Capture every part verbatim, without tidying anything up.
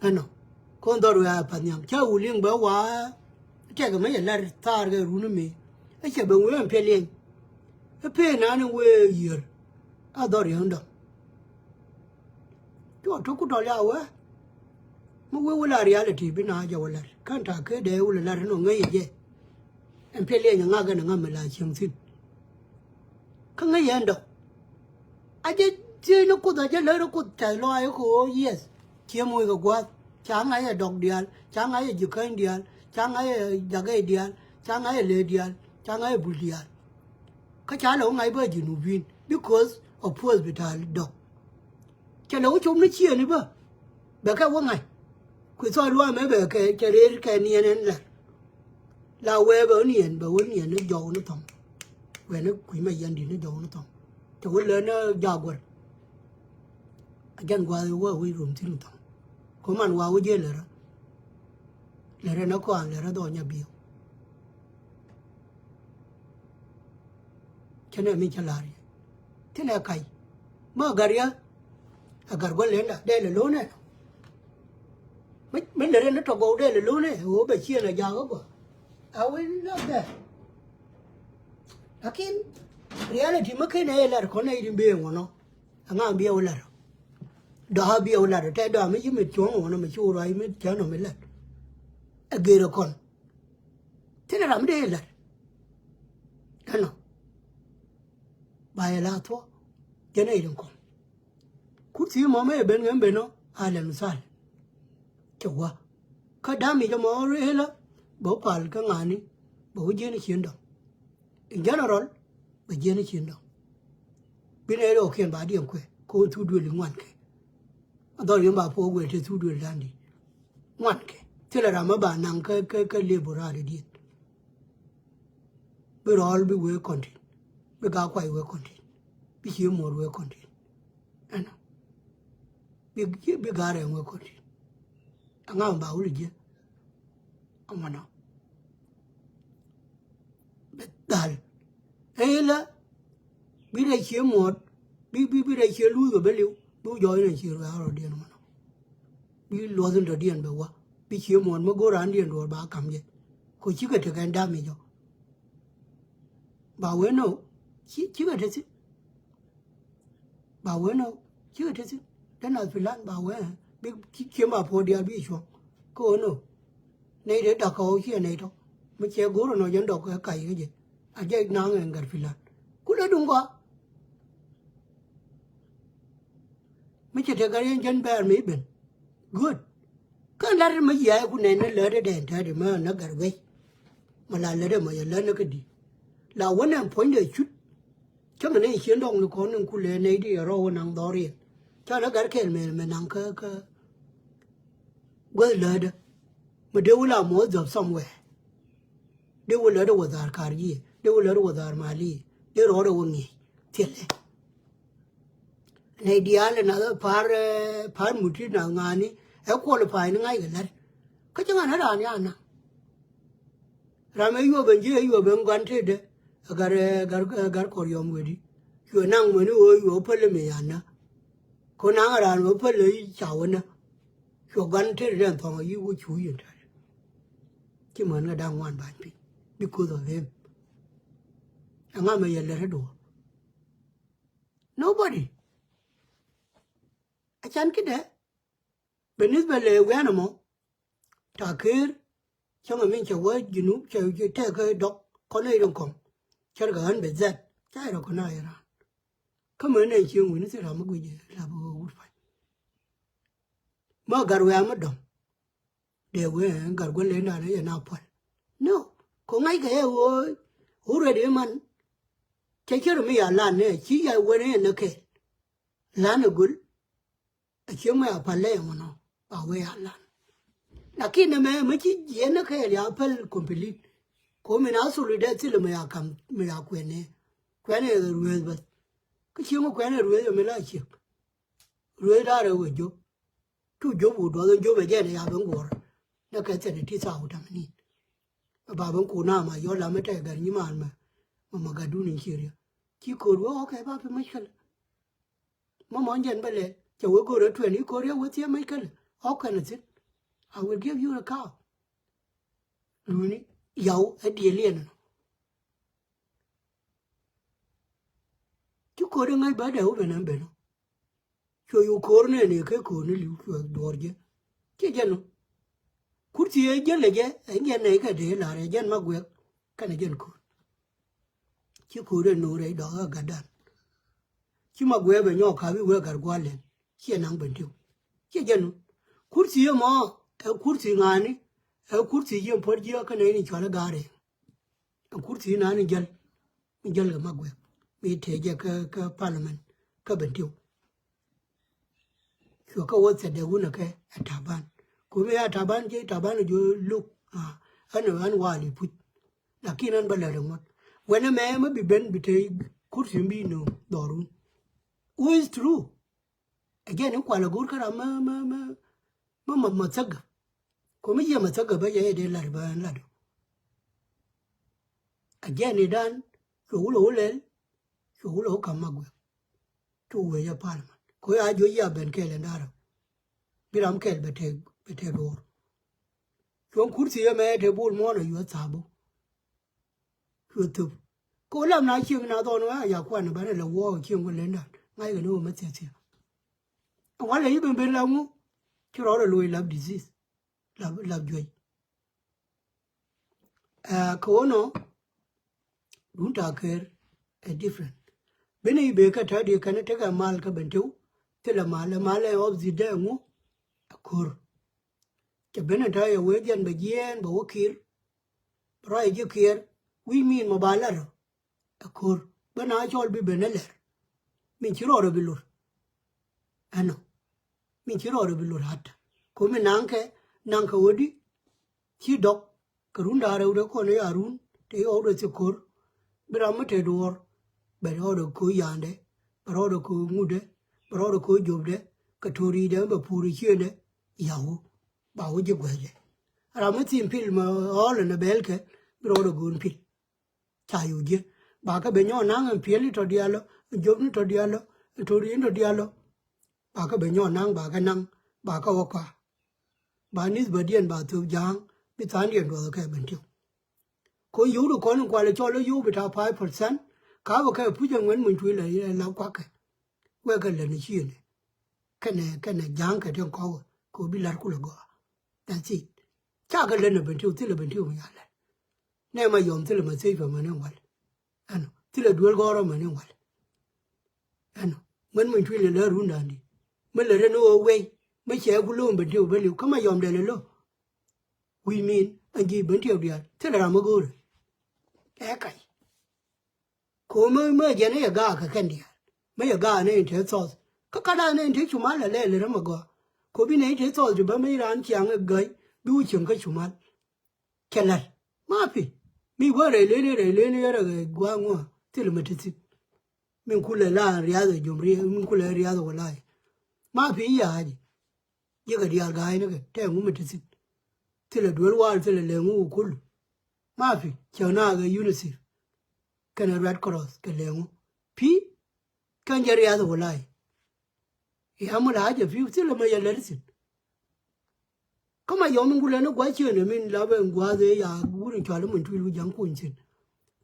Ɛnɔ. Kɔn dhɔr wee a pa̱th nhiam. Ca wul liŋ bä wa. Tɛkɛ mä yɛ lar thaar kɛ run mi. Ɛ cɛ ben wee ɛn piɛl yɛny. Ɛ pee naan in wee yiër. A dhɔr yɛn dɔ̱ŋ. Cuɔ tok ku tɔl ya wee. Mi wee wul a reality bi na jɛ wä lar. Kän ta̱a̱ kee dee wul lar inɔ ŋäc yɛ jɛ. Ɛn piɛl yɛny ŋak ɛn ŋa̱m mi la cieŋ thi̱n. Kä ŋäc yɛn dɔ̱ŋ. A jɛ thiec ni Kuoth, a jɛ lär ni Kuoth, ca lɔaac kɛ ɣöö, yes. Cië moc kɛ gua̱a̱th, ca ŋa̱c ɛ dɔk diaal, ca ŋa̱c ɛ ji̱ käny diaal, ca ŋa̱c ɛ jakɛ diaal, ca ŋa̱c ɛ lëë diaal, ca ŋa̱c ɛ bul diaal. Kä ca lɛ wä ŋa̱c bä Junubin, because of puɔth bi ta̱a̱ dɔk. Cɛ lɛ wä cop ni ciëëni bä. Bɛ kɛ wä ŋa̱c. Kui̱ thɔɔk luaamɛ bɛ kɛ cɛ rëër kɛ niɛn ɛn lɛr. La wee bɛ wä niɛn, bɛ wä niɛn ni jɔw ni thɔŋ. Wee ni kui̱ mɛ yɛn di̱t ni jɔw ni thɔŋ. Cɛ wä lär ni jaguɛr. A jɛn gua̱a̱th wä wi̱i̱ rum thi̱n ni thɔŋ. Ko man wa wä jiɛ lärä. Lärä ni kɔan lärä dhɔ nya bieu. Cä nɛ mi cä la̱r yɛ. Thin ɛ kac. Ma gar yɛ. Ɛ gar gua̱n lenda dee lɛ lo̱n ɛ. Mi, mi lɛ ren ni tɔ gɔw dee lɛ lo̱n ɛ. Ɣöö bɛ ciɛ lɛ jakä gɔaa. I will not there. Lakin reality mi ken ɛ lɛr kɔn ɛ i̱ rin bee ŋuɔnɔ. Ɛŋa biɛ wä lɛr. Dɔ̱a̱ biɛ wä lɛr tɛ dɔ̱a̱ mi ci mi cuɔ̱ŋ ŋuɔnɔ mi ci wä ruac mi cä nɔ mi lɛr. Ɛ gër ɛ kɔn. Thilɛ ram mi dee yɛ lɛr. Ɛnɔ. Ba yɛ la thuɔ̱k. Jɛn ɛ rin kɔn. Kurthi mɔ mɛ ben ŋäm ben ɔ a lɛn mi thal. Cɛ wä. Kä dam i̱ jɛ mɔ rëëlä bɛ wä pal kä ŋa̱ni bɛ wä jiɛn i̱ cien dɔ̱ŋ. In general bɛ jiɛn i̱ cien dɔ̱ŋ. Bi nɛ rɛw kiɛn ba diɛn kuɛ kɛ wä thuk duël i̱ ŋuan kɛ. A dhɔr yɛn ba puɔk wëë te thuk duël dan di̱t. Ŋuan kɛ thilɛ ram mi ba naŋ kä, kä, kä lëë bor raar i̱ diɛn. Bi rɔɔl bi wee kɔn tin. Bi gak kuay wee kɔn tin. Bi cie muɔɔr wee kɔn tin. Ɛnɔ. Bi, bi gak rɛɛŋ wee kɔn tin. Aŋa ba wul jiɛ. Aŋa nɔ. Bi dhal. Ɛ ilä. Bi rɛy cie muɔɔr. Bi, bi, bi rɛy cie luuth kɛ bä liw. Bi wä jɔɔc nɛ cie ruaar rɔ diɛn aŋa nɔ. Bi luɔth in tɔ̱diɛn bɛ wä. Bi cie muɔ̱ɔ̱n mi go̱o̱r raandiɛn duɔ̱ɔ̱r ba ka̱m jɛ. Kɛ cikɛ tekɛ ɛn dam i̱ jɔk. Ba wee nɔ. Ci, cikɛ te thi̱n. Ba wee nɔ. Cikɛ te thi̱n. Dee nath pilan ba wee. Bi ci, ciem ba puɔ̱ɔ̱r diaal bi cuɔ̱ŋ. Kɛ wee nɔ. Nɛy dee dak kɛ ɣɔw ciɛ nɛy tɔ. Mi cɛ go̱o̱r ɛnɔ jɛn dɔk kɛ kac kɛ jɛ. A jɛ naŋ ɛn gat pilan. Kulɛ duŋ gɔaa. Mi cɛ tekɛ riɛn jɛn bɛɛr mi ben. Good. Kä lar mi yia̱a̱ ku nɛn ni lät dee dɛn tɛt mɛ ni gat wec. Mɛ la lät mɛ yɛ lät ni kä di. La wä nɛn puɔ̱nydɛ cut. Cä mɛ ni cien dɔŋ ni kɔn ni kulɛ nɛy di rɔ wä naŋ dhɔriɛn. Ca ni gat kɛl mɛ, mɛ naŋ kä, kä. Guäth lätdä. Mɛ dee wä la muɔth dhɔp somewhere. Dee wä lätdä wä dhar kar yiëë. Dee wä lätdä wä dhar mal yiëë. Dee rɔɔdɛ wä ŋi̱i̱c. Thilɛ. Nɛy diaal ɛ nath ɛ pa̱a̱r, eh, pa̱a̱r mutit nath ŋa̱a̱ni ɛ qualify ni ŋa̱ckɛ la̱t. Kä ci ŋa̱n ɛ raan ya naŋ. Ram ɛ yuɔp ɛn ji̱ ɛ yuɔp ɛn gua̱n tetdä. Ɛ gat, ɛ gat, ɛ gat kɔr yɔm wetdi. Cuɛ naŋ mɛni ɣöö yuɔp päl mi ya nä. Kɛ naŋ ɛ raan ɣöö päl i̱ ca wä nä. Cuɛ gua̱n tetdä ɛn thɔŋ ɛ yi̱ wä cu yɛn ta̱t. Ci män ŋä da̱ŋ ŋuan ba̱ny piny. Because of him. Ɛŋa mɛ yɛ lät ɛ duɔ̱ɔ̱r. Nobody. A can kidɛ. Benisba lɛ wian ɛmɔ. Ta̱a̱ ker. Cäŋɛ min cɛ wä Junub cɛ, cɛ tɛk kä dɔk kɔn i̱ rin kɔŋ. Cärkɛ ɣän bɛ dhɛt. Ca i̱ rɔ kɔn a iran. Kä män nɛ cieŋ wi̱ni thil ram mi guic la bi wä wut pa̱ny. Ma gat wiaa mi dɔ̱ŋ. Dee wee gat gua̱n len dan yɛ na puɔl. No. Kɔ ŋa̱ckɛ yɛ ɣöö. Already man. Cɛ cär mi ya lan nɛ ci ya wen yɛ nä kɛɛl. Lan ɛ göl. A cieŋ mɛ a pal lɛ yɛ ŋɔnɔ ba wee a lan. Lakin nɛ mɛ mɛ ci jiɛn nä kɛɛl ya päl complete. Kɔ min a thul dee thil mɛ ya kam mɛ ya kuɛn nɛ. Kuɛn yɛ rueeth bäth. Kä cieŋ mɛ kuɛn yɛ rueeth yɛ mi la ciek. Rueeth da̱rɛ wee jop. Cu jop wut duɔth in jop ɛ jɛn ɛ ya ben guɔ̱ɔ̱r. Nɛ kɛ thɛn ɛ ti thaak wut ta̱mɛ nin. Ɛ ba ben kuut na ma yɔl lam ɛ tɛk gɛr nyimaan mɛ. Mɛ mɛ gatdun in ci riɛ. Ci ko̱r wee ɣɔ̱kɛ ba pi mec kälɛ. Mɛ mɔ jɛn bä lɛ cɛ wee go̱o̱r ɛ tuɛn i̱ ko̱r yɛ wee thiee mec kälɛ. Ɣɔ̱kɛ nɛ thi̱n. I will give you a cow. Luni yaw ɛ diɛl yɛn nɔ. Ci ko̱r in ŋäc bä dee wä ben ɛn ben ɔ. Cuɛ yo̱o̱ ko̱r nɛɛni kɛ ko̱r ni li̱w cuɛ duɔ̱ɔ̱r jɛ. Ciɛ jɛn ɔ. Kurthi ɛ jɛn lɛ jɛ ɛ jɛn nɛy kɛ dee la̱r ɛ jɛn Maguɛk kɛnɛ jɛn ko̱r. Ci ko̱r ɛ no̱o̱ŋ rɛy dɔk ɛ gatdan. Ci Maguɛk bɛ nyɔk ka̱p i̱ wee gat gua̱a̱r lɛn. Ciɛ naŋ Bentiu. Ciɛ jɛn ɔ. Kurthi ɛmɔ ɛ kurthi ŋa̱a̱ni ɛ kurthi jiɛn puɔ̱t jiääk kä nɛy ni cɔal i̱ Ga̱a̱r Rɛŋ. Ɛ kurthi naan in jäl, in jäl kɛ Maguɛk mi tëë jɛ kä, kä parliament kä Bentiu. Cuɛ kä wä thiatdɛ wun ɛ kɛ ɛ Taban. Ko̱mi ya Taban jɛ Taban jɛ luk a ɛn ɛ ɛn wal i̱ puc. Lakin ɛn bä lät ɛ ŋuɔ̱t wɛn ɛmɛ mi bi ben bi tëë kurthi mi bi nööŋ dhɔrun. Who is true? Ɛ jɛn in kual ɛ go̱o̱r kä ram mä, mä, mä, mä, mä, mä thäkä. Ko̱mi jiɛ mä thäkä bä jɛ i̱ dee lat bä ɛn lat ɔ. Ɛ jɛn i̱ dan cuɛ wulɛ wä lɛl cuɛ wulɛ wä ka̱m Maguɛk. Cu wee jɛ parliament ko̱ ya juɔc ya ben kɛl ɛn da̱rä. Bi ram kɛl bɛ tɛk, bɛ tɛk duɔ̱ɔ̱r. Cuɔ̱ŋ kurthi ɛmɛ te bul muɔ̱ɔ̱n ɛ yuɔth thabu. Cuɛ thöp. Kɛ wä lam na cieŋ na dhɔn wä a ya kuan banɛ lɛ wuɔɔk cieŋ wä lenda ŋa̱ckɛ ni wä mä thiathia. Walɛ yi ben ben la ŋu ci rɔɔdɛ loc lap disease lap, lap juɛc. Ɛ kɛ wä nɔ dun ta̱a̱ ker ɛ different. Bini yi ben kä tätdi kɛn tekɛ mal kä Bentiu thilɛ mal ɛ mal ɛ ɣɔp dhitdɛ ŋu ɛ ko̱r. Cɛ ben ɛ ta̱a̱ yɛ wee jɛn bɛ jiɛɛn bɛ wä kir. Bɛ rɔy ji̱ kiɛɛr wi̱i̱ mi̱i̱n mɔ ba lɛr ɔ. Ɛ ko̱r bä na cɔl bi ben ɛ lɛr. Min ci rɔɔdɛ bi lor. Ɛnɔ min ci rɔɔdɛ bi lor ha̱t. Ko̱ mi naŋkɛ naŋkɛ wädi ci dɔk. Kɛ run da̱a̱ rɛwdɛ kɔn ɛ ya run te yɔwdɛ thik ko̱r. Bi ram mi te duɔ̱ɔ̱r bɛ rɔɔdɛ ko̱ yandɛ bɛ rɔɔdɛ ko̱ ŋutdɛ bɛ rɔɔdɛ ko̱ jopdɛ kɛ to̱ri̱dɛ bɛ pur ɛ ciëndɛ. Yaw ba wä ji̱ guɛcdɛ. Ram mi thi̱n pil mɛ ɣɔl ɛn ɛ bɛɛlkɛ bi rɔɔdɛ go̱o̱n pil. Ca yo̱o̱ ji̱ ba kä ben nyɔk naŋ ɛn piɛl ni tɔ diaal ɔ ɛn jop ni tɔ diaal ɔ ɛn to̱r in tɔ diaal ɔ. Ba kä ben nyɔk naŋ ba kä naŋ ba kä wä kɔa. Ba nith bä diɛn ba thöp ja̱a̱ŋ bi tha̱a̱ŋ diɛn duɔth kɛ ben tiw. Ko̱ yio̱w di kɔn in kual ɛ cɔl ɛ yio̱w bi ta̱a̱ five percent. Ka bä kɛ puc ɛ ŋuɛn muny tui̱l ɛ lap kuakɛ. Wekɛ lät ni ciëëni kɛnɛ kɛnɛ ja̱a̱ŋ kɛ tin kɔk ko̱ bi la̱r kulɛ gɔaa. That's it. Cakɛ lät ni ben tiw thilɛ ben tiw mi ya lät. Nɛ ma yɔm thilɛ ma thiec pɛ mani wal. Ɛnɔ thilɛ duel gɔrɔ mani wal. Ɛnɔ ŋuɛn muny tui̱l ilɛ run da̱a̱n di mi lät ɛn ɣöö wei mi cɛ ku lo̱o̱m ben tiw ben liw kä ma yɔm dɛl ilo. Wi̱i̱ min ɛn ji̱ ben tiw diaal thilɛ ram mi go̱o̱rɛ. Ɛ kac. Ko̱ mi mi jɛn i̱ yɛ gaak kɛ kɛn diaal mi yɛ gaak ni in te thɔth. Kä ka̱n an in te cumal alɛ lɛ räm agɔaa. Ko̱ bi ni in te thɔth ti bä mi raan ciaŋ ɛ gäy bi wä cieŋ kä cumal. Cɛ la̱t ma pi mi wä rɛy leni rɛy leni rɛ gua̱a̱ŋ wä thil mi ti thi̱n. Min kulɛ la riath ɛ jom riath min kulɛ riath ɛ wä la. Ma pi ya̱a̱ ji̱. Ji̱ kɛ diaal ga̱a̱cnikɛ tɛɛŋ wumɛ ti thi̱n. Thilɛ duel waal thilɛ lɛɛŋu kɛ kul. Ma pi cɛ naath kɛ UNICEF kɛnɛ Red Cross kɛ lɛɛŋu. Pi kɛn jɛ riath wulai. I̱ amul a jɛ pi̱w thilɛ mɛ yɛ lɛr thi̱n. Kä ma yɔm in gulɛ ni gua̱c ciëënɛ min la ben gua̱a̱th ëë ya wur in cɔal i̱ min tuil wi̱c ja̱ŋ kuny thi̱n.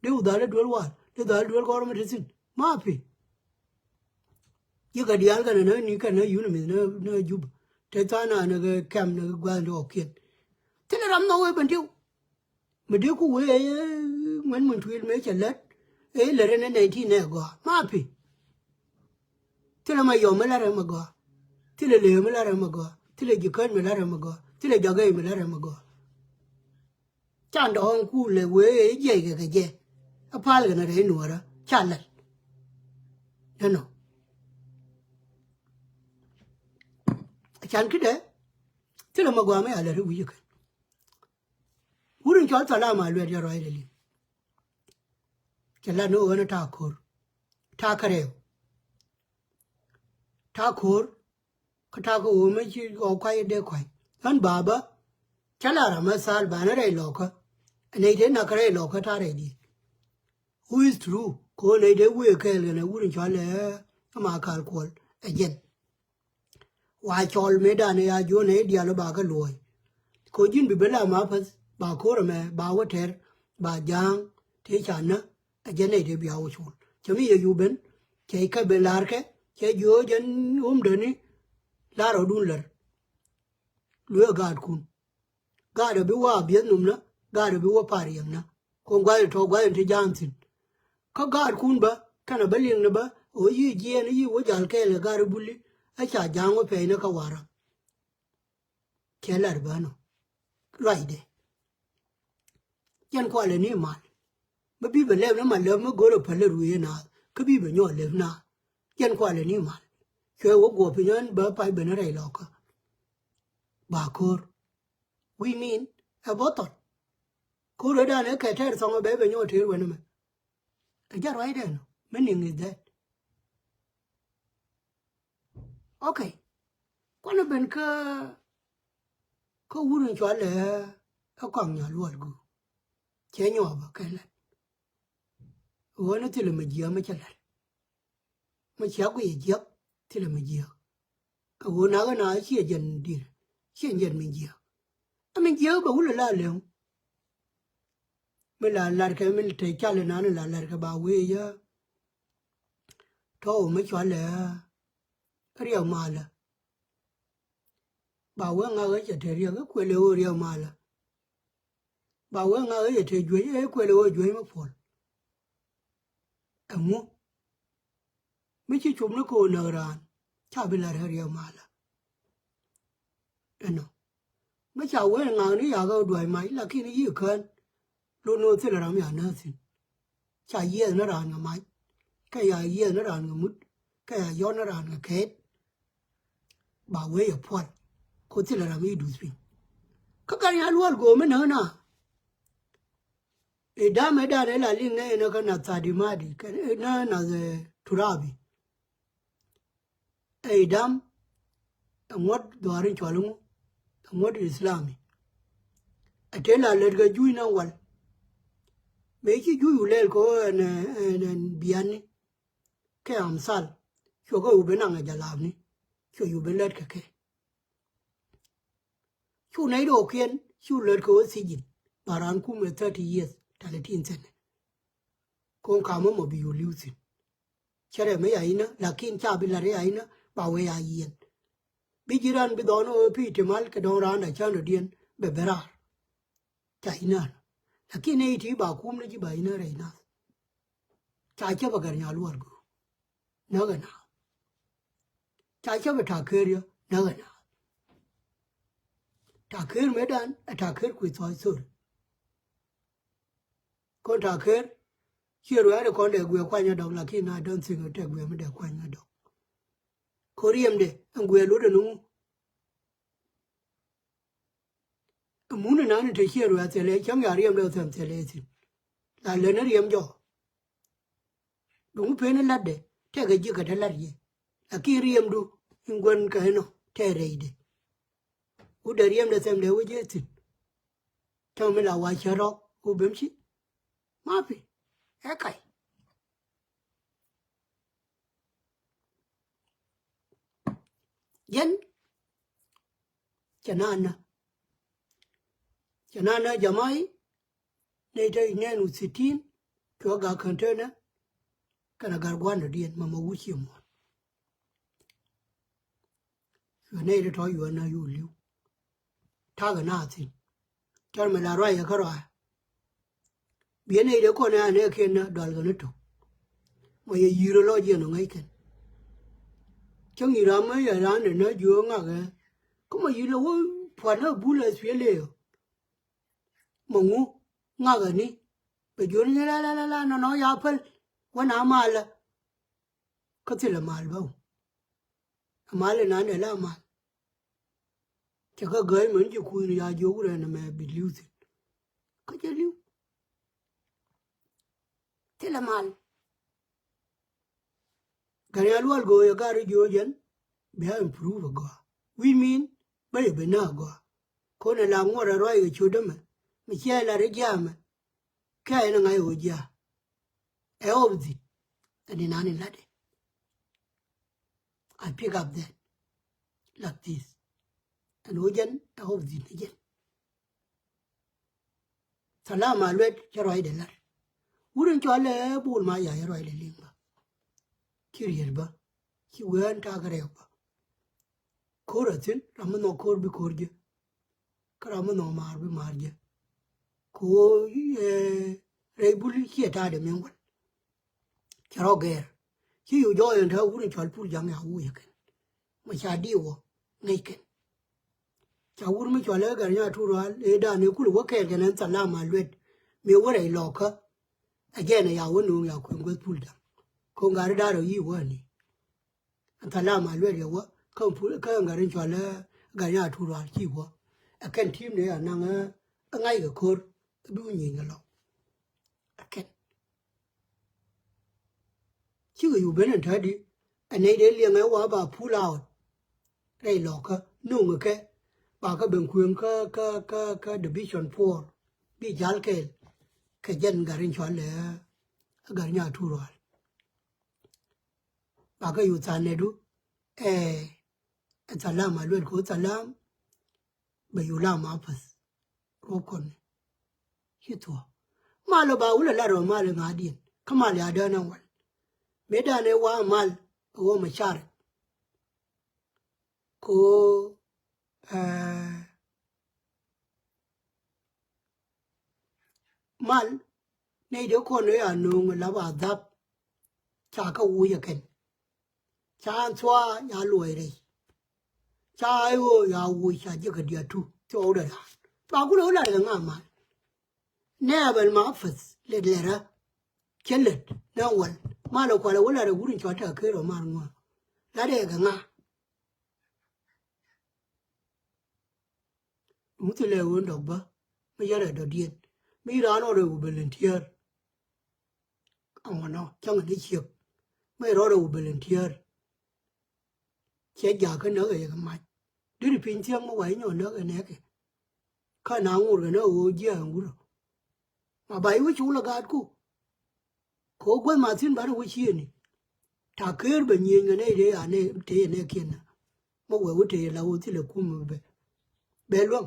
Dee wä dhal i̱ duel waal dee dhal i̱ duel gɔ̱rä mi te thi̱n ma pi. Ji̱ kɛ diaal kɛnɛ nä ni kɛn nä yun mi nä nä jup te tha̱a̱ŋ na nä kɛ kɛm nä kɛ gua̱a̱th in te ɣɔ̱kiɛn. Thilɛ ram nhɔk wee ben diw. Mi dee ku wee ŋuɛn min tuil mëë cɛ lät ëë lät ɛn ɛ nineteen ɛ gɔaa ma pi. Thilɛ ma yɔm mi lat rɛm agɔaa. Thilɛ lëë mi lat rɛm agɔaa. Thilɛ ji̱ käny mi lat rɛm agɔaa. Thilɛ jɔk ëë mi lat rɛm agɔaa. Can dɔ̱ŋ ku lɛ wee ëë jiɛc kɛ kɛ jɛ. A pal kɛn rɛy nuɔrä ca lɛl. Nɛnɔ. Can kidɛ thilɛ ma gɔaa mi a lɛl ri wi̱c kɛn. Wur in cɔl thalam a luɛt jɛ ruac lɛ li̱m. Cɛ lat ni ɣän a ta̱a̱ ko̱r ta̱a̱ kärɛw. Ta̱a̱ ko̱r kä ta̱a̱ kä ɣöö mä ci ɣɔw kuay dee kuay ɣän ba̱a̱ bä. Cä la ram mä thal banä rɛy lɔkä. Nɛy te nak rɛy lɔkä ta̱a̱ rɛy di̱i̱t. Who is true kɛ ɣöö nɛy dee wëë kɛɛl kɛnɛ wur in cɔal ɛ ama kal kuɔl ɛ jɛn. Wa cɔl mëëdan ɛ ya juɔ̱n ɛ diaal ɛ ba kä luɔ̱ɔ̱c. Kɔ ji̱n bi ben la ma päth ba ko̱r ɛmɛ ba wä tɛr ba ja̱a̱ŋ tëë ca nä. Ɛ jɛn nɛy tëë bia wä col cɛ mi yɛ yu ben. Cɛ kɛ ben la̱rkɛ cɛ jiöö jɛn wumdäni. La̱r ɔ dun lär. Luee gaatkun. Gaat ɔ bi wä a bieth nom nä. Gaat ɔ bi wä par yɛm nä. Kɔn gua̱th tɔ gua̱th in ti ja̱a̱ŋ thi̱n. Kä gaatkun bä kɛnɛ bä liŋ ni bä ɣöö yi jiɛɛn yi wä jal kɛɛl kɛ gaat buli. Ɛ ca ja̱a̱ŋ wä pɛy ni kä wa̱rä. Cɛ lar bä nɔ. Ruacdɛ. Jɛn kualɛ ni mal. Mi bi bɛ lɛp ni ma lɛp mi go̱rɛ päl lɛ ruëë naath kä bi bɛ nyɔɔ lɛp naath. Jɛn kualɛ ni mal. Cuɛ wä guɔ piny ɣän bä pac ben rɛy lɔkä. Ba ko̱r. Wi̱i̱ min ɛ bä thɔt. Ko̱r ëëdan ɛ kɛ tɛɛr thɔŋ ɛ bɛ bɛ nyɔɔ tëër wɛn ɛmɛ. Ɛ jɛ ruacdɛ nɔ. Meaning is that. Okay. Kuanɛ ben kä kä wur in cɔalɛ ɛ Kɔaŋ Nyaluɔl Guur. Cɛ nyuɔɔbä kɛ lat. Ɣöö ni thilɛ mi jiääk mi cɛ lat. Mi cia guiy jiäk thilɛ mi jiääk. Kɛ ɣöö nakä na ciɛ jɛn di̱r ciɛ jɛn mi jiääk. Ɛ mi jiääk bɛ wulɛ la leŋ. Mi la latkɛ mi te cal inan la latkɛ ba wee yä. Tɔw mi cɔalɛ riɛk malä. Ba wee ŋa̱k ɣä cɛ te riɛk i̱ kuɛlɛ ɣöö riɛk malä. Ba wee ŋa̱k ɣä cɛ te juec i̱ kuɛlɛ ɣöö juec mi puɔl. Ɛŋu mi ci cop ni ko̱o̱k näk raan ca bi la̱r ɣä riɛk malä. Ɛnɔ mi ca wee ŋa̱k ni yakä dua̱c mac lakin yi kään. Lot ni ɣä thilɛ ram ya nääthin. Ca yiɛth ni raan kɛ mac kɛ ya yiɛth ni raan kɛ mut kɛ ya yɔt ni raan kɛ kɛɛt. Ba wee yɛ puɔl ko thilɛ ram i̱ duth piny. Kä Gat Nyaluɔl Go̱o̱r mi näk na. I̱ dam ëëdan ëë la liŋ nɛ inä kä nath Thadi Madi kɛ inä nath Turabi. Ɛ i̱ dam ɛ ŋuɔ̱t dhuaar in cɔal iŋu ɛ ŋuɔ̱t Islami. Ɛ te la lät kɛ juuc na wal. Mëë ci juuc wu lɛl kɛ ɣöö ɛn ɛn ɛn biani. Kɛ amthal cuɛ kɛ wu ben naŋ ɛ jalapni. Cuɛ yu ben lät kɛ kɛ. Cu nɛy rɔɔkiɛn cu lät kɛ ɣöö thiec ji̱n ba raan kum ɛ thirty years tɛlɛ tin thɛnɛ. Ko̱n kamä mɔ bi yu li̱w thi̱n. Cärɛ mi ya inä lakin ca bi la̱t ya inä ba wee ya yiɛn. Bi ji̱ raan bi dhɔɔn ɣöö pi̱i̱ ti mal kɛ dɔ̱ŋ raan da cän rɔ̱diɛn bɛ ben raar. Ca inä lakin nɛy ti ba kum ni ji̱ ba inä rɛy nath. Ca cä bɛ Gat Nyaluɔl Go̱o̱r näk ɛ naath. Ca cä bɛ Ta̱a̱ Ker yä näk ɛ naath. Ta̱a̱ Ker mëëdan ɛ Ta̱a̱ Ker kui̱ thɔɔc thori. Kɔn Ta̱a̱ Ker ciɛ ruaadɛ kɔn dee guiɛ kuany ɛ dɔk lakin I don't think ɛ tɛ guiɛ mi dee kuany ɛ dɔk. Kɔ riɛmdɛ ɛn guiɛ lotdɛ ni ŋu. Ɛ mun inan in te ciɛ ruaad thilɛ cäŋ ya riɛmdɛ ɔ thɛm thilɛ thi̱n. La lät ni riɛm jɔɔk. Duŋ pen in la̱tdɛ tɛkɛ ji̱ kɛ te la̱t yɛ. Lakin riɛmdu in guän kɛ inɔ tɛ rɛydɛ. Wut dee riɛmdɛ thɛmdɛ wä jɛ thi̱n. Cäŋ mi la wa cä rɔk wä bem ci. Mapi ɛ kac. Jɛn cɛ na nä. Cɛ na nä jamai. Nɛy te ithnain u thitin cuɛ gak kän tenä. Kɛnɛ gat gua̱ndɔdiɛn mama wut ciɛ muɔ̱ɔ̱n. Cuɛ nɛy te tɔ̱ yuɔ̱ɔ̱n na yu li̱w. Ta̱a̱ kɛ na thi̱n. Tɛr mɛ la ruac yɛ kä ruac. Biɛ nɛy dee kɔn ɛ anɛ kiɛn na dual kɛ ni to̱k. Mɔ yɛ yi̱i̱r ɛ lɔc yɛn ɔ ŋäc kɛn. Cäŋ yi̱i̱r ram mä yɛ raan dee na jiöö ŋak ɛ. Kä mɔ yi̱i̱r lɛ wä pua̱t na bul ɛ thui̱ lëë ɔ. Mɔ ŋu ŋak ɛ ni. Bɛ jiöö ni la la la la nɔnɔ ya päl. Wä na malä. Kä thilɛ mal bä wä. Amal inan dee la amal. Cɛ kä gäi män ci kui̱ni ya jiök rɛn ɛmɛ bi li̱w thi̱n. Kä cɛ li̱w. Thilɛ mal. Gat Nyaluɔl Go̱o̱r yɛ gat ri jiöö jɛn bia improve agɔaa. Wi̱i̱ min bä yɛ ben nä agɔaa. Konɛ la ŋuɔt a ruac kɛ ciöt dämɛ mi ciɛ la ri jiaamɛ. Kɛ ɛn ŋa̱c ɣöö jiaak ɛ opposite. Ɛn inan in la̱tdɛ. I pick up that like this. Ɛn ɣöö jɛn ɛ opposite ni jɛn. Thalam Aluɛt cɛ ruacdɛ lat. Wut in cɔalɛ Bol Mayar cɛ ruacdɛ liŋ bä. Ci riet bä. Ci wee ɛn ta̱a̱ kɛ rɛw bä. Ko̱r a thi̱n, ram mi nhɔk ko̱r bi ko̱r jɛ. Kä ram mi nhɔk maar bi maar jɛ. Kɛ ɣöö, eh, rɛy Bul ciɛ ta̱a̱dɛ min wal. Cɛ rɔ gɛɛr. Ci yo̱o̱ jɔɔc ɛn te wut in cɔal Pul Jaŋ ya wuc ɛ kɛn. Ma ca diw wä ŋäc kɛn. Ca wut mi cɔal ɛ Gatnya Turual ëë dan ëë kulɛ wä kɛɛl kɛn ɛn Thalam Aluɛt. Mi wä rɛy Lɔɔkä. Ɛ jɛn ɛ ya wä no̱o̱ŋ ya kuën guäth Pul Jaŋ. Ko̱ŋ gat ri da̱r ɛ yiëë wä ni. Thalam Aluɛt yɛ wä kä Pul, kä gat in cɔal ɛ Gatnya Turual ci wä. Ɛ kɛn ti̱i̱m ni ɛ naŋ ɛ ŋa̱c kɛ ko̱r ɛ bi wä nyieny kɛ lɔ̱ŋ. Ɛ kɛn. Cikɛ yuk ben ɛn tätdi ɛ nɛy dee liɛŋɛ wa ba pull out. Rɛy Lɔɔkä no̱o̱ŋ kɛ ba kä ben kuëŋ kä, kä, kä, kä division four. Bi jal kɛɛl kɛ jɛn gat in cɔal ɛ Gatnya Turual. Ba kä yuk than nɛdu ɛ, ɛ Thalam Aluɛt kɛ ɣöö Thalam bɛ yuk lam a päth. Ruɔ̱p kɔn ci thuɔ̱k. Mal ɔ ba wulɛ lat ɔ mal ɛ ŋa̱diɛn kä mal ya dään ɛ wal. Mëë dan ɛ wa mal ɛ ɣöö mɛ car. Ko, eh, mal nɛy dee kɔn ëë a nööŋ ɛ la ba dhap. Ca kä wuc ɛ kɛn. Ca an thua ya luɔc rɛy. Ca i̱ ɣöö ya wuc ca ji̱ kɛ diaatu thiɔɔkdɛ raan. Ba kulɛ wä lat kɛ ŋa mal. Nɛ a bɛl ma päth lɛt lɛt rä. Cä lät nɛ wal mal ɛ kual ɛ wä lat ɛ wut in cɔal Ta̱a̱ Ker ɔ mar ŋuan. Lat ɛ kɛ ŋa. Ŋuth lɛ ɣöö dɔk bä mi yɛn rɛ dɔ̱diɛn mi raan ɔ rɛ wä volunteer. Aŋuɔnɔ cäŋ ni ciek mi rɔ rɛ wä volunteer. Ciɛ jakä näk ɛ yɛ kɛ mac diri piny thiäŋ mi wa inyɔ näk ɛ nɛɛkɛ. Kä na ŋur kɛ nɛ ɣöö jiɛ ɛn wurä. Ma ba iwä cuk lɛ gaatku. Kɛ ɣöö guäth ma thi̱n banɛ wä ciëëni. Ta̱a̱ Ker bɛ nyieenykɛ nɛy dee a nɛ tëë nɛ kiɛn na. Mä wee wä tëë la wä thilɛ kum bɛ bɛ luäŋ.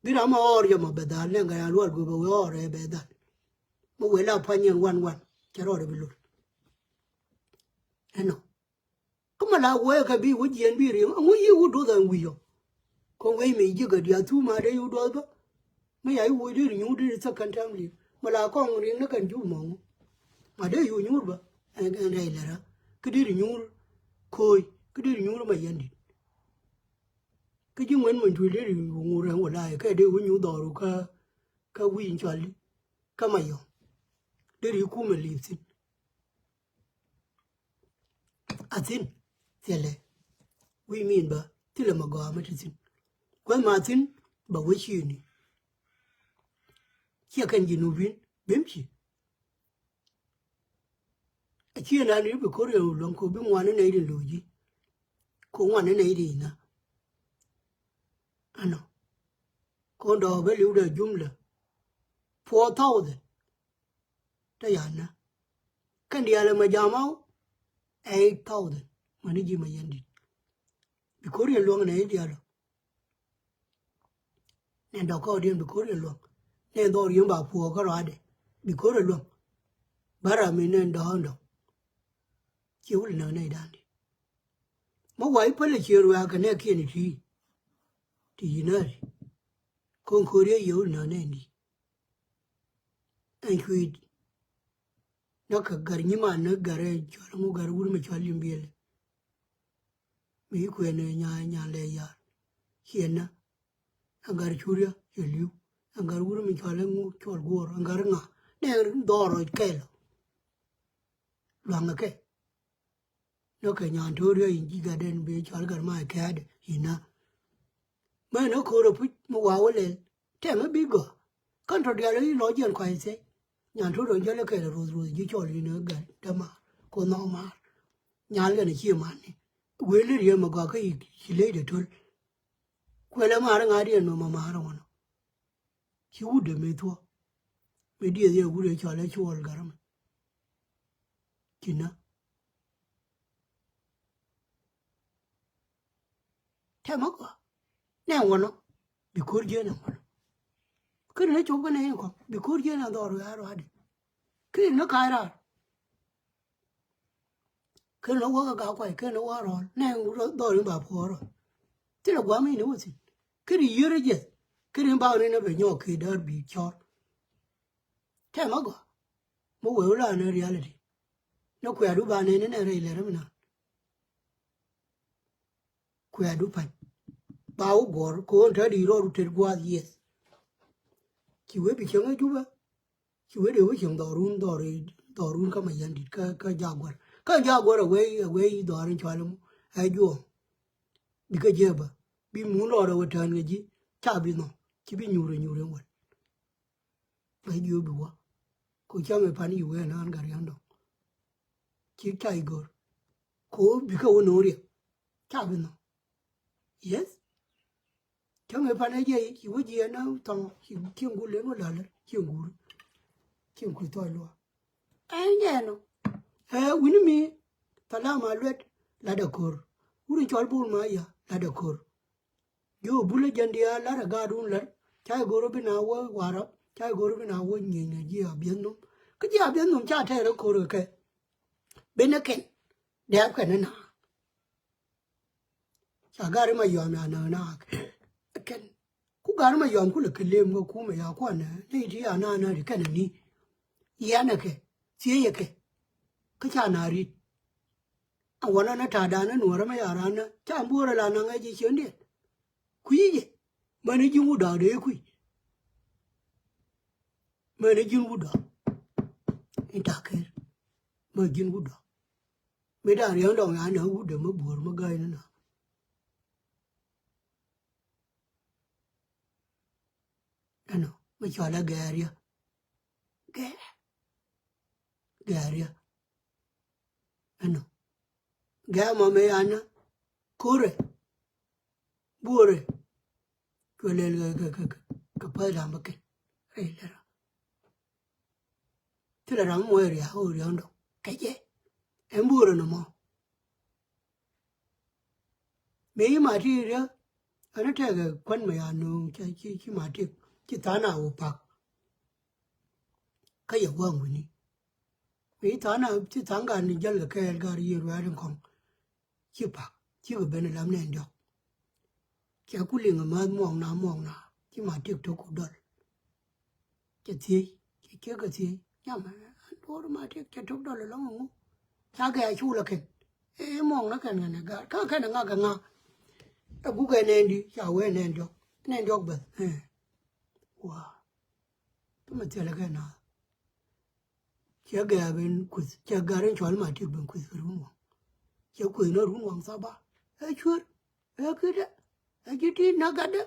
Bi ram ma ɣɔr jɛ ma bɛ dhal nɛ ŋɛ ya lual guɛ bɛ wee ɣɔr ɛ bɛ dhal. Mä wee la pua̱ny yɛn wan wan cɛ rɔɔdɛ bi lur. Ɛnɔ. Kä mɛ la wee kɛ bi wä jiɛn bi riŋ ɛŋu yi wä duɔth ɛn wi̱i̱ ɔ. Kɔn wec mi ji̱ kɛ diaal thuu ma dee yi wä duɔth bä. Mɛ ya yi wä dee ri nyuur dee ri thäk kɛn tɛm li̱i̱m mɛ la kɔŋ riŋ ni kɛn juu mɔŋ. Ma dee yi wä nyuur bä ɛn ɛn rɛy lɛ rä kä dee ri nyuur. Ko̱o̱c kä dee ri nyuur mɛ yɛn di̱t. Kä ji̱ ŋuɛn mɛ tuil dee ri wä ŋuur ɛn wä la kɛ dee wä nyuur dhɔru kä kä wi̱i̱ in cɔal i̱ kä ma yɔ̱ŋ. Dee ri kumɛ li̱i̱p thi̱n. A thi̱n thilɛ wi̱i̱ min bä thilɛ ma gɔaa mi ti thi̱n. Kuäth ma thi̱n bä wä ciëëni. Ciɛ kɛn ji̱ nupin bim ci. A ciɛ na ni bi ko̱r yɛ luɔ̱ŋ ko bi ŋuan ni nɛy di lo̱c ji̱. Ko ŋuan ni nɛy di i̱nä. Ɛnɔ. Ko dɔɔk bä li̱w dɛ jumla. Four thousand. Te yan na kɛn diaal ɛmɛ jam aw eight thousand mäni ji̱ ma yɛn di̱t. Bi ko̱r yɛ luäŋ nɛ i̱ diaal ɔ. Nɛ dɔk kɔɔdiɛn bi ko̱r yɛ luäŋ nɛ dhɔr yɛn ba puɔɔk kä rɔadɛ bi ko̱r yɛ luäŋ. Bä ram mi nɛ dɔ̱ɔ̱n dɔk. Ciɛ wul näk nɛ i̱ da̱a̱n di̱t. Mä wa i̱ päl ɛ ciɛ ruaak kɛ nɛ kiɛn i̱ ti̱i̱. Ti yi̱n ɛ ri ko̱n ko̱r yɛ yɛ wul näk nɛ i̱ di̱t. Ɛn cui̱t. Näk kɛ gär nyiman näk gär ɛ cɔl ŋu gär wur mi cɔl yim biɛl. Mi kuɛn ɛ nya nya lɛ yar. Ciɛ nä. Ɛn gär curiä cɛ li̱w. Ɛn gär wur mi cɔl ŋu cɔl guɔr ɛn gär ŋa. Nɛ dhɔr ɔ kɛl. Luaŋ ɛ kɛ. Nɔ kɛ nyan to̱o̱r yɔ in ji̱ gat den bi cɔal gat ma kɛɛdɛ in na. Mɛ nɔ ko̱r ɛ puc mi wa wä lɛl tɛm mi bi gɔaa. Kän tɔ dial i̱ lɔ jiɛn kɔc thiec. Nyan to̱o̱r dɔ̱ŋ jälɛ kɛɛl ɛ ruth ruth ji̱ cɔl in ɛ gat däma ko nhɔk maar. Nyal kɛn ɛ cie man ni wël i̱ riɛm ɛ gɔaa kä i̱ ci lec dee to̱l. Kuɛlɛ maar ɛ ŋa̱diɛn mɛ mɛ maar ɛ ŋuɔ̱nɔ. Ci wut dee mëë thuɔ̱k. Mëë dieth yɛ wut ɛ cɔal ɛ cuɔl gärä mɛ. Ci nä. Tɛmɛ kɔ nɛ ŋuɔnɔ bi ko̱r jiɛn ɛ ŋuɔnɔ. Kä ri ni cop kä nɛy ni kɔ̱ŋ bi ko̱r jiɛn a dhɔr wiaa ruaadɛ. Kä ri ni ka̱a̱c raar. Kä ri ni wä kä gak kuay kä ri ni wä rɔɔl nɛ dhɔr in ba puɔ̱ɔ̱r rɔ. Thilɛ gua̱a̱m in ni wä thi̱n. Kä ri yier jiɛth kä ri ni bak ri ni bɛ nyɔɔk kiɛ däär bi cɔɔr. Tɛmɛ gɔaa. Mi wee wä la ni reality. Ni kuɛ̈ɛ̈du ba nɛn ni nɛ rɛy lɛr mi na. Kuɛ̈ɛ̈du pa̱ny. Ba wä guɔ̱r kɛ ɣöö te di rɔɔdu tet gua̱a̱th yieth. Ci wee bi cieŋ ɛ Jubɛ. Ci wee dee wä cieŋ dhɔrun dhɔr, dhɔrun kä Mayandit kä, kä Jaguar. Kä Jaguar ɛ wee, ɛ wee dhɔr in cɔal ɛmɔ ɛ juɔ̱ɔ̱ŋ. Bikɛ jiɛk bä bi mun lɔɔr ɛ wä tään kɛ ji̱ ca bi nhɔk ci bi nyuur ɛ nyuur ɛn wäl. Bɛ jiök bi wä. Ko cäŋ ɛ pan i̱ wee naan gat ria̱ŋ dɔ̱ŋ. Ci ca i̱ go̱r. Ko bikɛ wä no̱o̱ŋ riɛk. Ca bi nhɔk. Yes. Cäŋ ɛ pan ɛ jiɛ i̱ ci wä jiɛ na thɔŋ ci cieŋ guur len wä la̱lä cieŋ guur. Cieŋ kui̱ thɔɔc luaak. Ɛn jɛ ɛnɔ. Ɛ wi̱ni mi thalam a luɛt lat a ko̱r. Wut in cɔl Bol Maya lat a ko̱r. Ji̱ wä bulä jɛn diaal lat a gaatdun lat ca i̱ go̱r bi na wä warap ca i̱ go̱r bi na wä nyieny a ji̱ a biɛth nom. Kä ji̱ a biɛth nom ca tɛɛr a ko̱r kɛ kɛ. Ben ɛ kɛn dɛɛp kɛn ɛ na. Ca gari ma yɔm ya näk näk. Kɛn ku gari ma yɔm ku lɛ kɛ lem kɛ kumɛ ya kuanɛ ni ti ya na na ri kɛn ni. Yɛn ɛ kɛ thiec ɛ kɛ. Kä ca na rit. A wanɛ ni ta̱a̱ da̱a̱n ni nuɔrä ma ya ran ni ca buɔrɛ la naŋ ɛ ji̱ ciöŋdiɛn. Kui̱ jɛ mäni ji̱n wut da̱a̱k dee kui̱. Mäni ji̱n wut da̱a̱k in ta̱a̱ ker. Mä ji̱n wut da̱a̱k. Mi da̱ŋ riäŋ dɔŋ ya nä wut dee mä buɔ̱ɔ̱r mä gäi ni na. Ɛnɔ mi cɔal ɛ gɛɛriä. Gɛɛ gɛɛriä. Ɛnɔ gɛɛ mɔ mi ya nä ko̱rɛ. Buɔrɛ. Cuɛ lɛl kɛ kɛ kɛ kɛ päth da̱ŋ bä kɛn rɛy lɛ ram. Thilɛ ram muɔc ria̱a̱k ɣöö ria̱a̱k dɔ̱ŋ kɛ jɛ. Ɛn buɔrɛ nɔmɔ. Mëë ci Matik riäk ɛn tɛkɛ kuän mɛ ya nööŋ ci ci Matik ci tha̱a̱ŋ a wä pak. Kä yɛ gua̱a̱ŋ wi̱ni mëë ci tha̱a̱ŋ a ci tha̱a̱ŋ gat ni jäl kɛ kɛɛl gat yiëë ruɛɛt in kɔ̱ŋ. Ci pak cikɛ ben lam nɛn diɔ̱k. Cɛ ku liŋ amäth muɔɔŋna muɔɔŋna ci Matik tok ku dɔl. Cɛ thiec cɛ ciek kɛ thiec nyam ɛn duɔ̱ɔ̱r Matik cɛ tok dɔl ɛlɔ̱ŋ ɛŋu. Ca gɛ a cul ɛ kɛn ɛ muɔɔŋna kɛn kɛn ɛ gaat kä kɛn ɛ ŋak ɛ ŋak. Ɛ gukɛ nɛn di ca wee nɛn diɔ̱k nɛn diɔ̱k beth ɛ. Wa kä mɛ thilɛ kɛn naath. Cɛ gɛ̈ɛ̈k ben kueth cɛ gɛ̈ɛ̈k in cɔal Matik ben kueth kɛ runwaŋ. Cɛ kueth ni runwaŋ thaba ɛ cuer ɛ ki̱dɛ ɛ ji̱ ti̱i̱t na gatdɛ.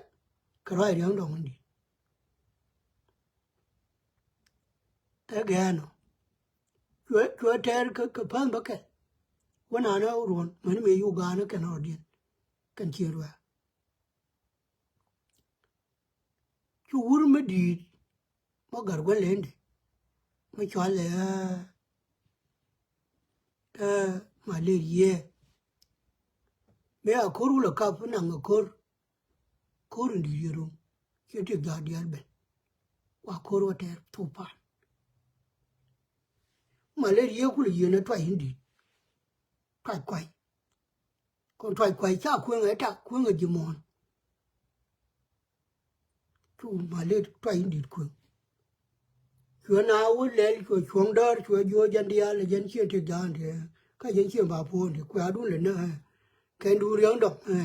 Kɛ ruac riäŋ dɔ̱ŋ in di̱t ɛ gɛ̈ɛ̈k nɔ. Cuɛ cuɛ tɛɛr kɛ kɛ päth bä kɛl. Wä naan ɛ ruɔ̱n mäni mëë yuk ga̱a̱n ɛ kɛn rɔɔdiɛn kɛn cieŋ ruaak. Cu wur mi di̱i̱t mi gär gua̱n lëndɛ mi cɔal ɛ ɛ Maleriɛ. Mëë a ko̱r wulɛ kap naŋ a ko̱r. Ko̱r in di̱i̱t yɛ ro̱ŋ cɛ tiek ja̱a̱k diaal ben. Wa ko̱r wä tɛɛr thuk paan. Maleriɛ kulɛ yieen a tuac in di̱i̱t. Tuac kuac. Kɔn tuac kuac ca kueŋ ɛ tak kueŋ ɛ ji̱ muɔ̱ɔ̱n. Cu Malek tuac in di̱t kueŋ. Cuɛ na wä lɛl cuɛ cuɔ̱ŋ däär cuɛ jiöö jɛn diaal ɛ jɛn cieŋ tëk ja̱a̱n ti ɛ kä jɛn cieŋ ba puɔ̱ɔ̱n ti kuɛ adun lɛ nä ɛ. Kɛn duun riäŋ dɔ̱ŋ ɛ.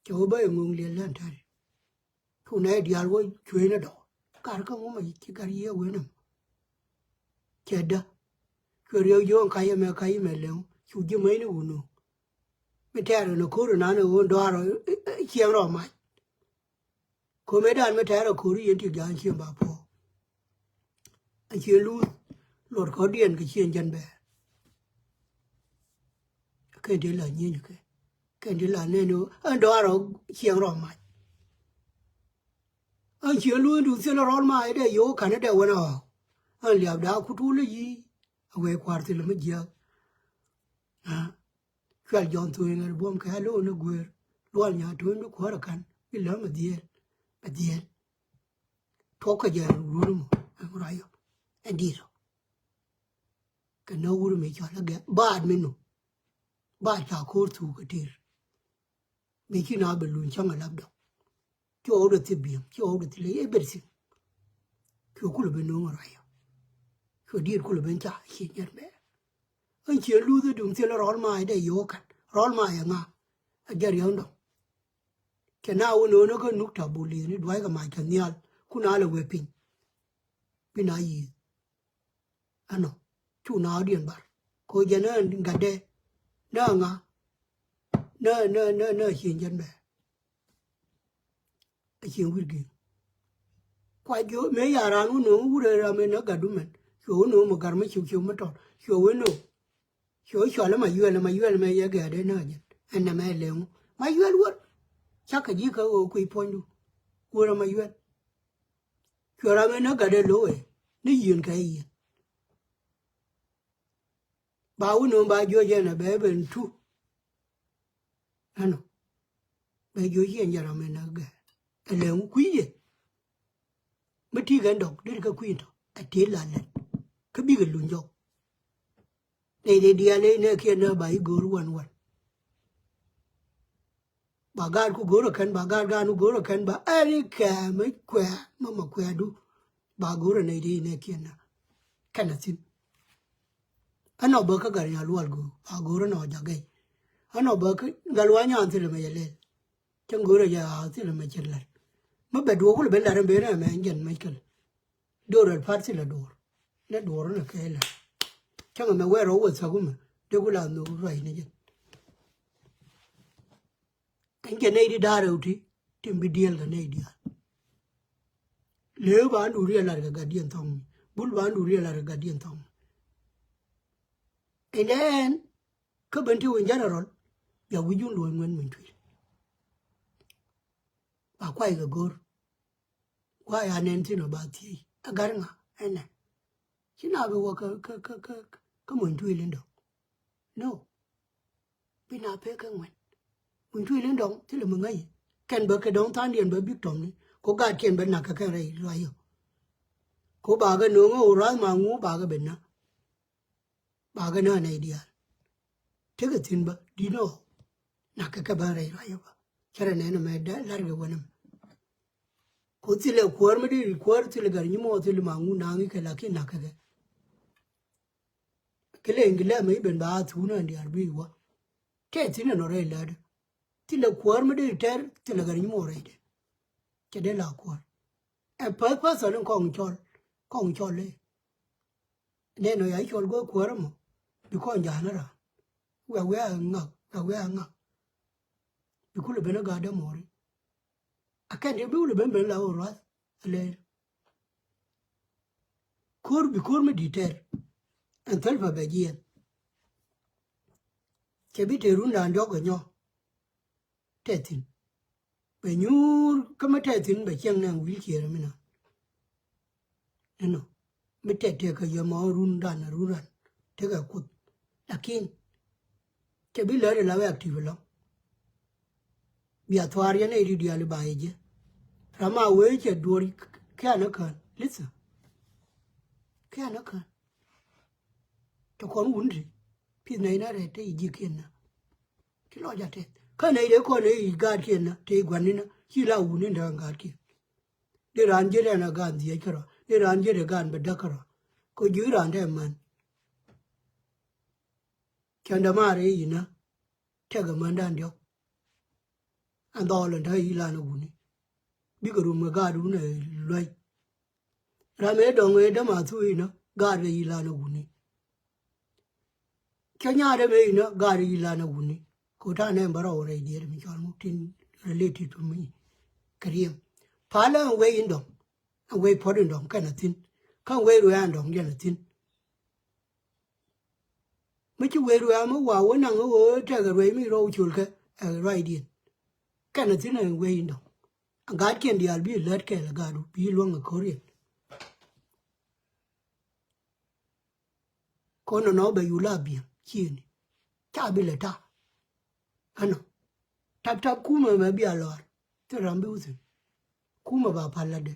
Cɛ wä bä ɛ ŋo̱o̱ŋ liɛl lɛn tɛ̈ri. Cu nɛy diaal wä cuëëc ni dɔ̱k kar kä ŋu mɛ ci kar yiëë wen ɛmɔ. Cɛ dä cuɛ riɛk jiök ɛn kac ɛmɛ kac ɛmɛ leŋ cu ji̱ mäc ni wun nööŋ. Mi tɛɛr ɛn ɛ ko̱r ɛnan ɛ ɣöö dɔaar ɔ ciɛŋ rɔ mac. Ko̱mɛ dan mi tɛɛr ɛ ko̱r i̱ yɛn ti ja̱a̱n cieŋ ba puɔ̱ɔ̱k. A cieŋ luuth luɔt kɔ̱diɛn kɛ cieŋ jɛn bɛɛr. Kɛn ti la nyieny kɛ kɛn ti la nɛn ɣöö ɛn dɔaar ɔ ciɛŋ rɔ mac. Ɛn ciɛ luny du thilɛ rɔl ma ɛ dee yo̱o̱k ka̱n ɛ dee wän ɛ ɣɔ̱ɔ̱k. Ɛn liap da̱a̱ kut wulä yi̱ ɛ wee kua̱r thilɛ mi jiääk. Cual jɔ̱ɔ̱n thueeŋ ɛ buɔ̱m kɛ alo̱o̱n ɛ gueer lual nyaa to̱o̱ny bi kuäär ɛ ka̱n bi läm ɛ dhieel ɛ dhieel. Puɔ̱k kɛ jɛ wut mɔ ɛn ruac yɔ ɛn di̱t ɔ. Kɛ nä wut mi cɔl ɛ gɛ baat mi nu. Baat ca ko̱r thuk kɛ tir. Mi ci na bɛ luny cäŋ ɛ lap dɔk. Ci ɣɔw dee thil bi̱em, ci ɣɔw dee thil everything. Cuɛ kulɛ ben no̱o̱ŋ ruac yɔ. Cuɛ diet kulɛ ben ca ci nyɛr bɛ. Ɣän ciɛ luth i̱ duŋ thil rɔl mac dee yo̱o̱k kɛn rɔl mac ɛ ŋa. Ɛ jɛ riäŋ dɔ̱ŋ. Cɛ na wä no̱o̱ŋ kä nuk ta̱ bul li̱thni dua̱ckɛ mac kɛ nhial kun a lɛ wee piny. Bi na yi̱i̱th. Ɛnɔ cu naawdiɛn bar ko̱ jɛ nä gatdɛ nä ŋa nä nä nä nä cieŋ jɛn bɛ. A cieŋ wi̱r gi̱i̱ŋ kua jiö mëë ya raan wä no̱o̱ŋ wurɛ ram in nä gatdu mɛn cuɛ wä no̱o̱ŋ mi gar mi ciök ciök mi tɔt cuɛ wä no̱o̱ŋ. Cuɛ wä cual ma yuɛl ma yuɛl mɛ yɛ gɛɛt in nä jɛn ɛn nɛmɛ lɛŋu ma yuɛl wär. Cakɛ ji̱ kä ɣöö kui̱ puɔ̱nydu wurɛ ma yuɛl. Cuɛ ram in nä gatdɛ lo̱wɛ ni yieen kɛ yieen. Ba wun nööŋ ba jiöc ɛn a bɛ ben tu. Ɛnɔ bɛ jiöc ɛn jɛ ram in nä gɛ ɛ lɛŋ kui̱ yɛ. Mi ti kɛn dɔk dit kɛ kui̱ tɔ ɛ ti la lɛt kä bikɛ luny jɔk. Nɛy ti diaal i̱ nɛ kiɛn nä ba i̱ go̱o̱r wan wan. Ba gaat ku go̱o̱r ɛ kɛn ba gaat gaat ku go̱o̱r ɛ kɛn ba ɛn i̱ kɛɛ mi kuɛɛ mi ma kuɛɛdu. Ba go̱o̱r ɛ nɛy ti i̱ nɛ kiɛn nä kɛn ɛ thi̱n. Ɛnɔ bä kä gat nya lual go̱o̱r ba go̱o̱r ɛnɔ jak gɛy. Ɛnɔ bä kä gat lual nyan thilɛ mɛ jɛ lɛl. Cä go̱o̱r ɛ jɛ a thilɛ mɛ cɛ lɛl. Mi bɛ duɔ̱ɔ̱k kulɛ ben lat ɛn ben ɛmɛ ɛn jɛn mɛ kɛl. Do̱r ɛ pat thilɛ duɔ̱ɔ̱r nɛ duɔ̱ɔ̱r nɛ kɛ lɛl. Cäŋ ɛmɛ wɛɛr ɔ wä thäk wumɛ dee ku la nhok ruac ni jɛn. Kɛn cɛ nɛy ti da̱a̱r rɛw ti tin bi diɛɛl kɛ nɛy diaal. Lëë ba ndu riɛl lar kɛ gatdiɛn thɔŋ mi bul ba ndu riɛl lar kɛ gatdiɛn thɔŋ mi. Ɛn ɛn kä ben ti wä in general bia wi̱c jun luɔ̱ny ŋuɛn muny tuil. Ba kuay kɛ go̱r. Kuay a nɛn thin ɔ ba thiec a gat ŋa ɛnɛ. Ci na bi wä kä kä kä kä kä muny tuil in dɔ̱ŋ. No. Bi na pek kɛ ŋuɛn muny tuil in dɔ̱ŋ thilɛ mi ŋäc. Kɛn bä kɛ dɔ̱ŋ tha̱a̱ŋdiɛn bä bik tɔmni ko gaatkiɛn bä nak kɛ kɛn rɛy ruac yɔ. Ko bakɛ no̱o̱ŋ ɛ wä ruath ma ŋu bakɛ ben na. Bakɛ nä nɛy diaal. Tekɛ thi̱n bä di̱t nɔ. Nak kɛ kɛ bä rɛy ruac yɔ bä. Cärɛ nɛn ɛmɛ dee la̱r kɛ wänäm. Ko thilɛ kuäär mi dee kuäär thilɛ gat nyimɔ thilɛ ma ŋu naŋ ikɛ lakin nak kɛ kɛ. Kɛ lɛ iŋgilɛ mɛ iben ba a thuun ɛn diaal bi wä. Tɛ thi̱n ɛnɔ rɛy lätdä. Thilɛ kuäär mi dee tɛr thilɛ gat nyimɔ rɛydɛ. Cɛ dee la kuäär. Ɛ päth päth thɔn in kɔŋ cɔl kɔŋ cɔl lɛ. Nɛn ɔ ya cɔl go̱o̱r kuäärä mɔ bi kɔn ja̱a̱n ran. Wia wia ŋak wia wia ŋak. Bi kulɛ ben a ga̱a̱dä mɔɔri. A kɛn ti bi kulɛ ben ben la wä ruath a lɛɛr. Ko̱r bi ko̱r mi di̱t tɛr. Ɛn thäl pa bɛ jiɛn. Cɛ bi te run da̱a̱n diɔ̱k kɛ nyɔ. Tɛthin bɛ nyuur kä mi tɛthin bɛ ciɛŋ nɛ wi̱i̱ ciëër mi na. Inɔ mi tɛt tëë kɛ yɛ mɔ run ran run ran tekɛ kuth. Lakin cɛ bi lät ila wɛ active lɔ. Bia thuaar yɛn ɛ ri diaal iba yɛ jɛ. Ram a wee cɛ duɔr kian ɛ kään lithä. Kian ɛ kään. Tɛ kɔn wun ti pith nɛy na rɛt te i̱ ji̱ kiɛn na. Ci lɔc a tɛth kä nɛy dee kɔn ɛ i̱ gaat kiɛn na te i̱ gua̱n ni na ci la wun in däk gaat kiɛn. Dee raan jiet ɛn a gaan dhiec kärɔa dee raan jiet ɛ gaan bɛ däk kärɔa. Kɛ ji̱ raan te män. Cändɛ maar i̱ inä tɛk ɛ mändan diɔ̱k. Ɛn dhɔɔl ɛn te i̱ lan ɛ wuni. Bikɛ rum ɛ gaat wun ɛ luäc. Ram ëë dɔ̱ŋ ëë dämaathu inä gaat kɛ yi̱ lan ɛ wuni. Cä nyaat ɛmɛ inä gaat kɛ yi̱ lan ɛ wuni. Kɛ ɣöö ta̱a̱ nɛɛm bä rɔw rɛy diɛɛr mi cɔal ŋuk tin related to me. Kɛ riɛm palä ɛn wee in dɔ̱ŋ ɛn wee puɔ̱t in dɔ̱ŋ kɛn a thi̱n. Kä ɛn wee ruɛ̈ɛ̈n dɔ̱ŋ jɛn a thi̱n. Mi ci wee ruɛ̈ɛ̈ mi wa wä naŋ ɣöö tɛkɛ ruɛc mi rɔw col kɛ ɛ ruacdiɛn. Kɛn a thi̱n ɛn wee in dɔ̱ŋ. Gatkiɛn diaal bi lät kɛɛl ɛ gatdu bi luäŋ ɛ ko̱riɛn. Kɔn nɔnɔ bɛ yula biɛŋ ciëëni ca bi lɛ ta̱a̱. Ɛnɔ tap tap kumɛ mɛ bia lɔr thil ram bi wuthin. Kumɛ ba pal latdɛ